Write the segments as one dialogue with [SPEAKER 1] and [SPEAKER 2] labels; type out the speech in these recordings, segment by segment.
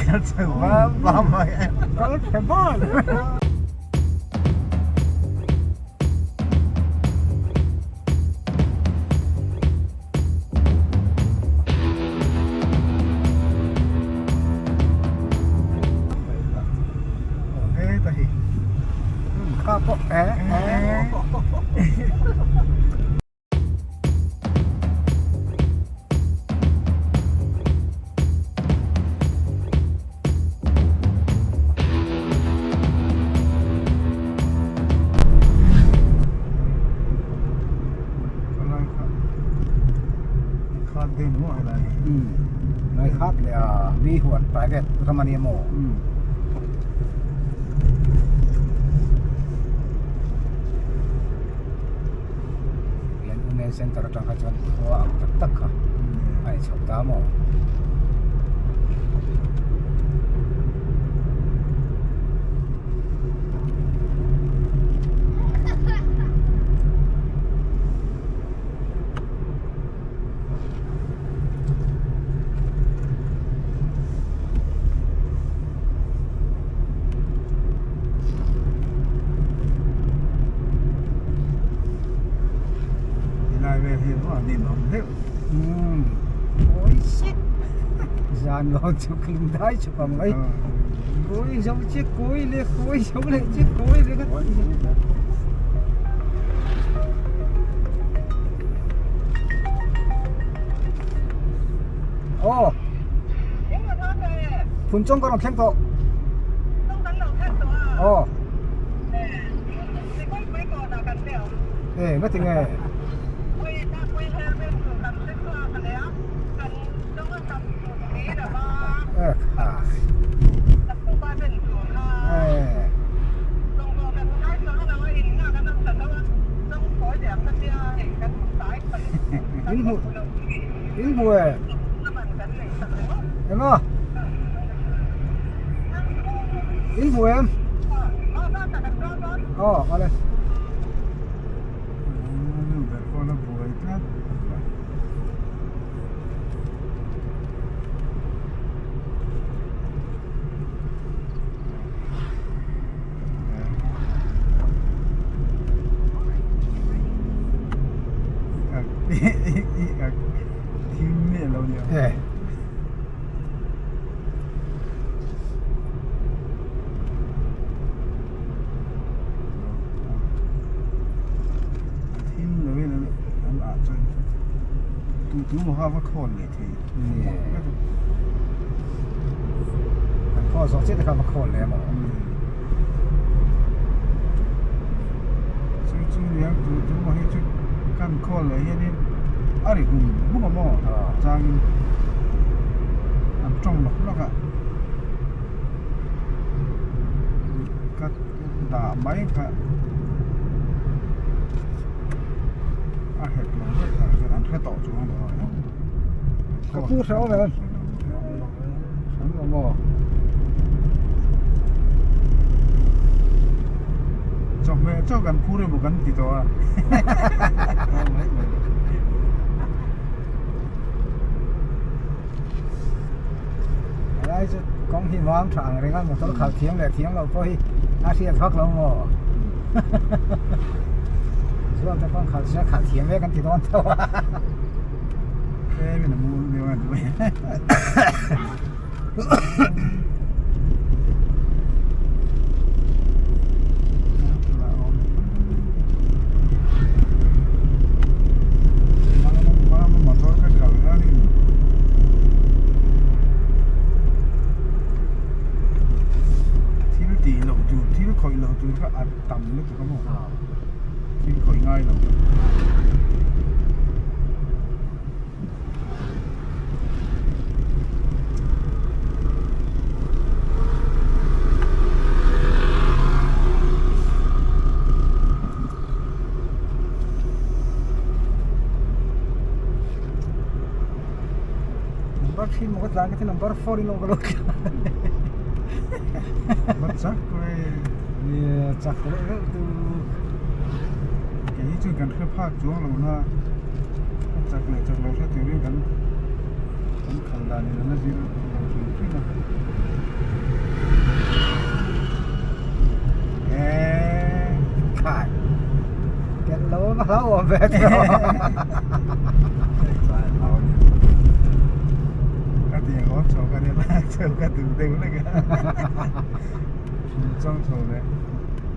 [SPEAKER 1] Kal chho vam vam mai.
[SPEAKER 2] Kal phe bal. Kha pawh e Lai khat leh a mi huan private ram a nia maw? Lian Women Center atang kha chuan khua ang tak tak kha a ni chho ta maw?
[SPEAKER 1] Helai vel hi maw a ninawm deuh.
[SPEAKER 2] Umm kawi sek zan lo chu klung dai chuk ang mai kawi zo che kawi leh kawi zo leh che kawi leh ka Aw Phun chawng ka rawn thleng tawh. Aw E nga tinge. E kha. E. In hmu in hmu e. Eng a? In hmu em? Aw awle.
[SPEAKER 1] Nu ber pawn a buai tlat.
[SPEAKER 2] E. Kan khawl zawh chiah te kha va khawl leh amaw.
[SPEAKER 1] Chu chu nia tu tu maw hi chu kan khawl leh hianin a ri hum hum a maw changin an tawng lawk lawk a ka dah mai kha a hek lo vek a chuan an hre tawh chuang lo a.
[SPEAKER 2] Ka pu hreu em? Hreu lo maw?
[SPEAKER 1] Chawhmeh chaw kan phur emaw kan ti tawh a.
[SPEAKER 2] Helai chu kawng hi vang tha ang reng a motor khalh thiam leh thiam loh pawh hi a hriat vak lo maw? Chuan te pawn khalh sia khalh thiam vek an ti dawn tho a.
[SPEAKER 1] Tlem in a mur deuh a ni. Thil tih loh tur thil khawih loh tur kha a tam lutuk a maw thil khawih ngai lo.
[SPEAKER 2] Number 3 maw ka tlan ka ti number 4 in awm ka lo tlan.
[SPEAKER 1] Number chak mai.
[SPEAKER 2] Nia chak reuh reuh tu.
[SPEAKER 1] Kei hi chuan kan hre phak chuang lo na a chak leh chak lo hre turin kan kan khal dan in an la zir lo hrim hrim a.
[SPEAKER 2] ve tiraw.
[SPEAKER 1] Ka ti ang awm chho ka nia lak chho ka duh deuh lek a. Chang chho leh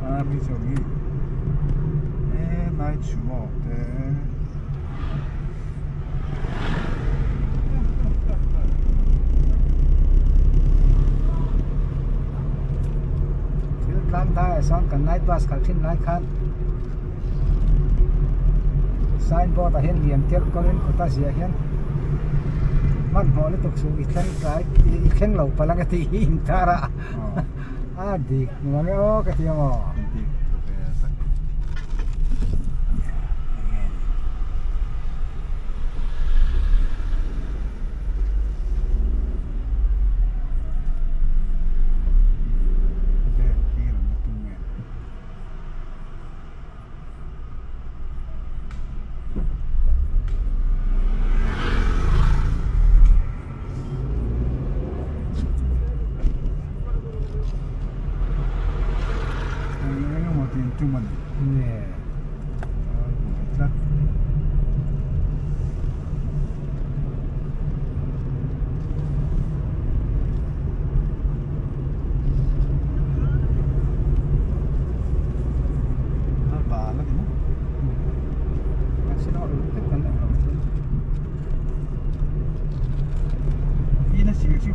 [SPEAKER 1] a mi chho hi e nai chhu maw te.
[SPEAKER 2] Thil tlang daiah sawn kan night bus kal thin lai khan signboard ah hian lian telh kawlin kawta ziah hian hmanhmawh lutuk suh i thleng tlai i thleng lo palh ang a tih hi intar a a dik mange aw ka ti ang aw.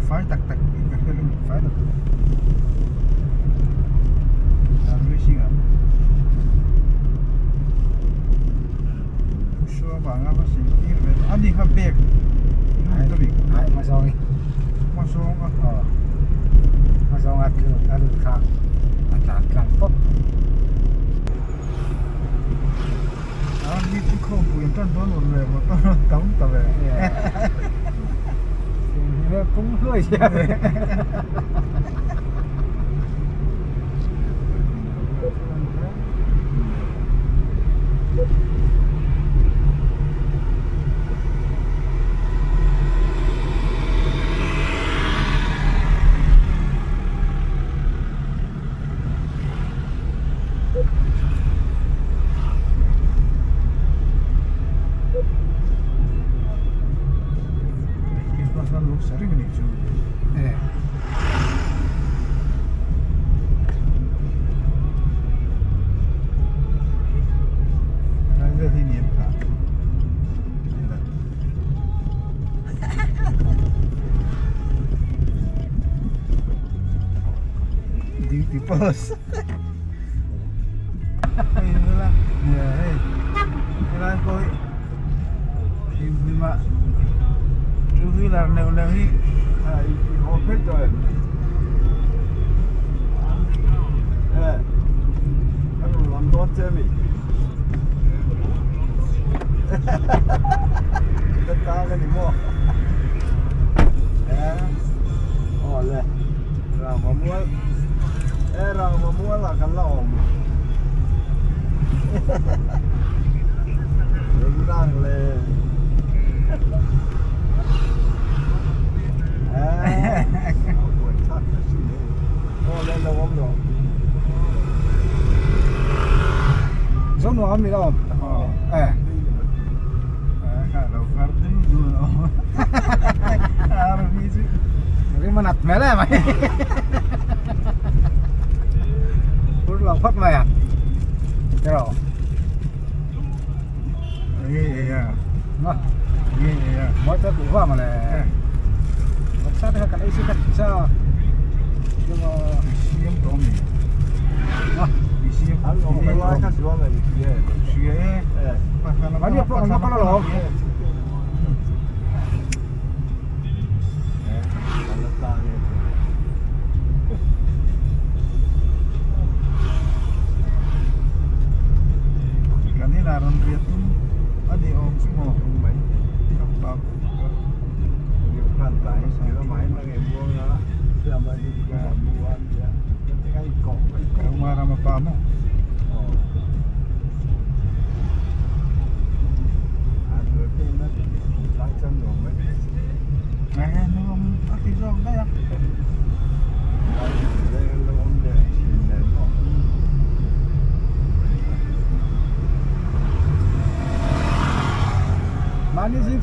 [SPEAKER 1] Fai tak tak ka hre lo fai tak
[SPEAKER 2] Pung hluai sia.
[SPEAKER 1] Duty post. Two wheeler neuh neuh hi i haw phei tawh em?
[SPEAKER 3] Ka rawn lam dawn che mi. Ka tang a ni maw? Aw le, Rangva mual, e Rangva mual ah kan la awm. Ring le.
[SPEAKER 2] Zo nuam mi lo. Eh. Rim a nat hmel em mai. Phur lo phawt mai a. Tiraw. Mawi te duh vang le. Vawksa te kha kan ei si kha cha.
[SPEAKER 1] Kan inah rawn riat tum a ni awm chu maw Ka rama pa maw.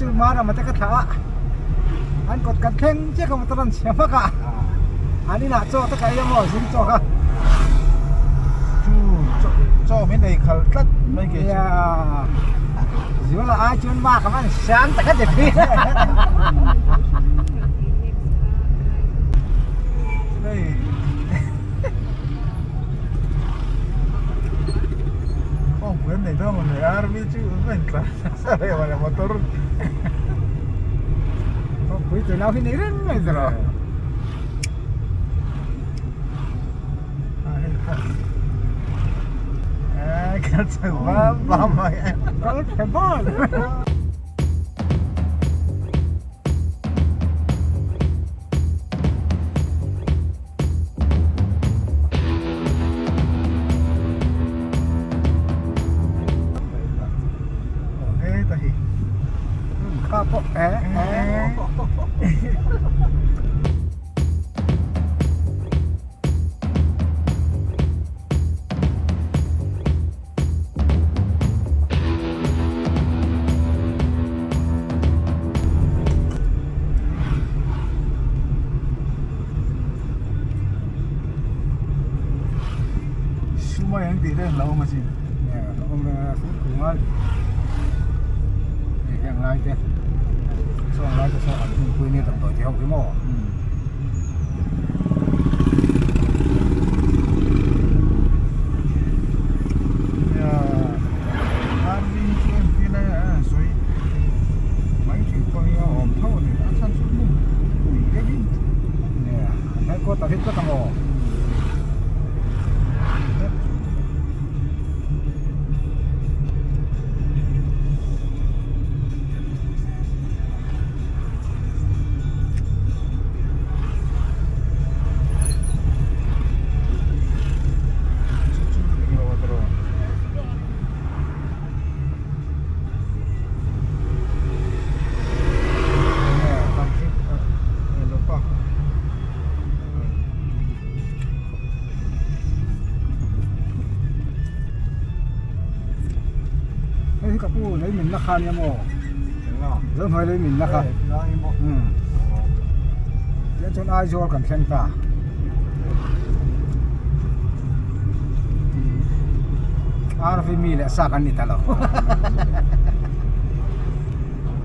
[SPEAKER 2] chu Marama te ka thlah a, an kawt kan thleng chiah ka motor an chhia hmak a, an inah chaw te ka ei a maw zing chaw kha.
[SPEAKER 1] Chu chaw min ei khalh tlat mai ke chu.
[SPEAKER 2] Nia, Zuala ai chuan mak a man sang tak a ti thin.
[SPEAKER 1] Hei. Kawngpui an nei dawn maw le RV chu a in tlan nasa ve maw le motor.
[SPEAKER 2] Kawngpui tui lau hi nei reng mai ta rawh.
[SPEAKER 1] A hei pawh. Eh kal chho bam bam mai.
[SPEAKER 2] Kal phe bal. Kha pawh e e.
[SPEAKER 1] Sumai ang tih reng lo awm asin.
[SPEAKER 2] Awm fimkhur ngai hei heng lai te sawn lai te sawn an hmunpui nia damdawi tih ho hi maw. Headquarter hi tlat ang aw. Hei hi ka pu lei min la kha nia maw Zohnuai lei min la kha umm tiang chuan Aizawl kan thleng ta. RV mi leh sa kan ni ta lo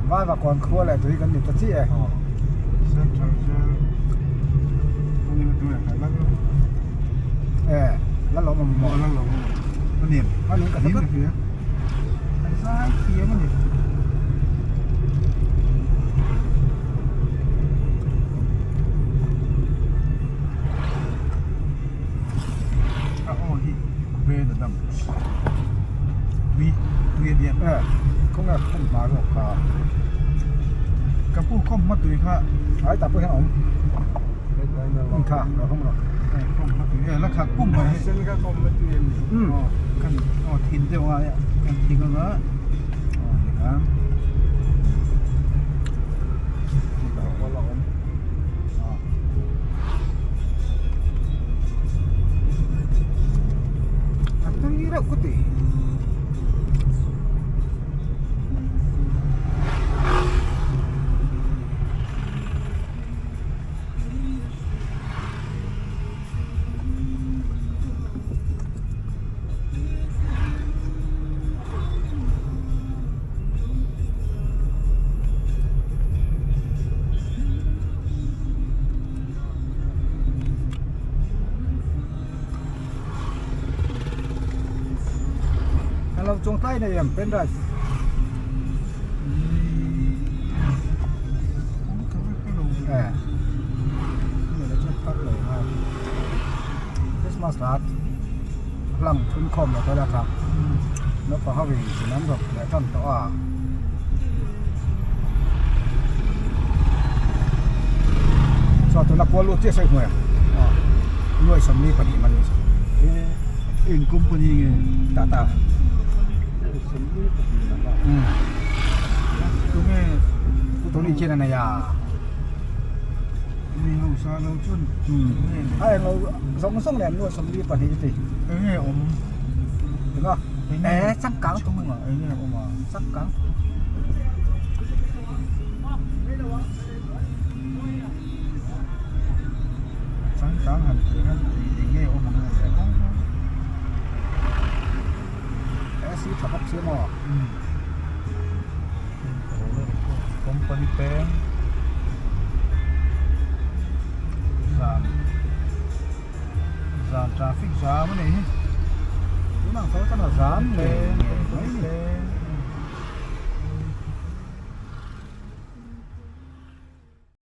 [SPEAKER 2] Vaiva kawn khua leh tui kan ni ta chiah e.
[SPEAKER 1] Central Jail
[SPEAKER 2] E la lawm awm maw
[SPEAKER 1] la lawm awm ani
[SPEAKER 2] ani ka hre
[SPEAKER 1] hria an zai thiam ani a aw hi red a dam tui tui a niang
[SPEAKER 2] e khawnge khum hma zawk kha
[SPEAKER 1] ka pu khawm hma tui kha
[SPEAKER 2] ai tah pawh hian a awm kha lo hawng rawh
[SPEAKER 1] khawm hma tui e la khat pum mai
[SPEAKER 3] sen kha khawm hma tui a ni
[SPEAKER 1] kan aw thin deuh a kan thing anga aw ni kha
[SPEAKER 2] A tui reuh ka ti. Hello chuang tlai nei em pen drive eh Christmas rat hlang thun khawm lo te la tha naupang ho in chin an rawk leh tan tawh a. Saw tuna kual lut chiah sawi hmuh a nuai sawmli pahnih man ni
[SPEAKER 1] eng company nge
[SPEAKER 2] Tata
[SPEAKER 1] tunge
[SPEAKER 2] tuni chian a nei a
[SPEAKER 1] mi hausa lo chuan
[SPEAKER 2] a eng lo zawng zawng leh nuai 22 chu ti
[SPEAKER 1] eng nge awm
[SPEAKER 2] eng a eh changkang
[SPEAKER 1] chhungah eng nge awm a
[SPEAKER 2] changkang.
[SPEAKER 1] hian eng nge awm ang le
[SPEAKER 2] AC tha bawk si maw?
[SPEAKER 1] Company peng zan zan traffic jam a nih hi
[SPEAKER 2] Tunah sawi chuan a zam ngei ngei mai ni.